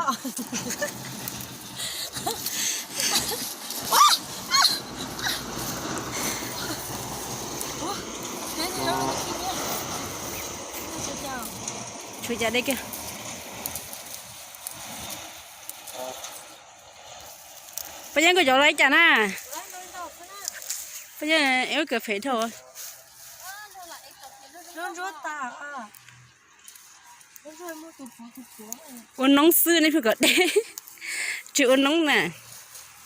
Tshuav cas dej kiag. Pab Yeeb, koj cov laib cas na? Pab Yeeb, ib kawm phem dhau. Ua noob xwb nej pheej kom dej, tsis ua noob na.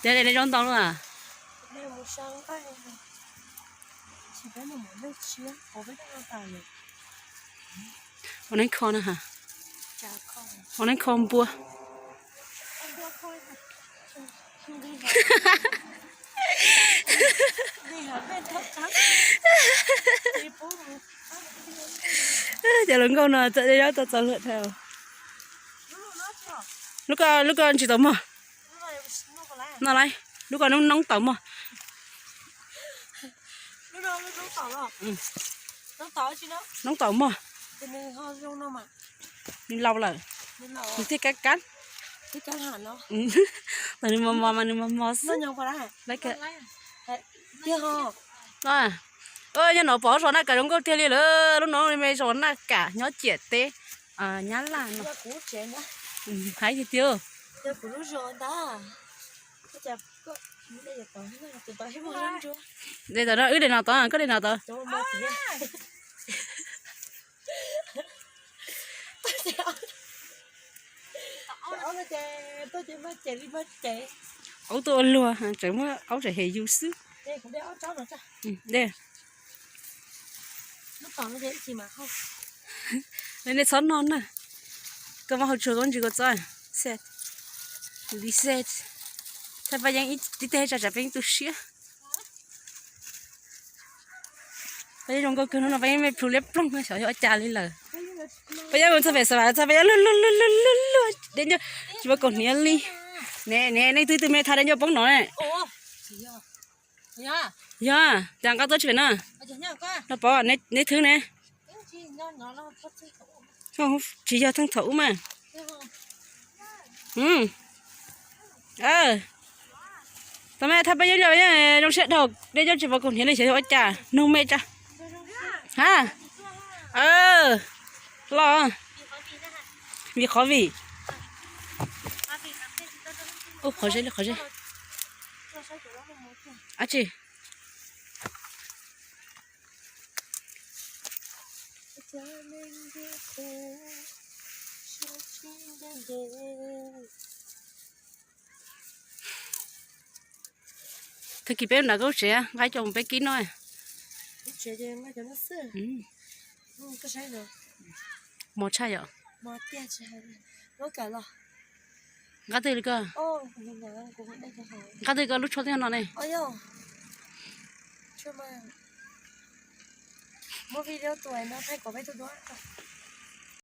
Cov dej zoo ntau lawm. Ua neeb kho na ha. Ua neeb kho npua. Cov hluas nkauj no txawm dej zaub tau txaus luag dhau. Lub ko, lub ko ntsis tau mog. No lauj, lub ko noob noob tau mog. Noob tau mog. Nws laus lawm, nws thiaj kab kab. Nws mos mos mas nws mos mos xwb. Nyob no pom zos Naj Kam zoo nkauj tiag li lawm, lub no me zos Naj Kam nyob ciam teb Nyab Laj no. Hais tiag tiag. De tom no, wb de no tod, koj de no tod. Aub tuaj ua luag, tseem muab aub tseem hem yus xwb. De, nej txhob noj na. Koj muab hau tsuag koj ntsis kua txob. Li xej, thaij Paj Yeeb tib teg tsa tsam Paj Yeeb tu siab. Paj Yeeb zoo nkauj kawg hnub no, Paj Yeeb me plhu liab ploog xyov yog ua cas li lawm. Paj Yeeb mus txog pem xav txog Paj Yeeb luag luag luag luag luag luag dej ncauj tsis pom kaus hniav li. Ne ne, nej twb twb me thaij dej ncauj poob no ne. Yog, cas nqa tuaj tsis pem no. No pom neb thwb ne. Tsis yog theej thaum ub mas. Tau me thaij Paj Yeeb zoo siab dhau, dej ncauj tsis pom kaus hniav li xyov yog ua cas, nug me tsa. Ha, loj vim qhov vim. Ub, qhov zeb li qhov zeb. Ab tsi. Tag kis peb nram koj lub tsev nqa coj mus peb kib noj. Mos tshaj yom. Nqa twg li koj? Nqa twg koj lub tshuaj twb no ne?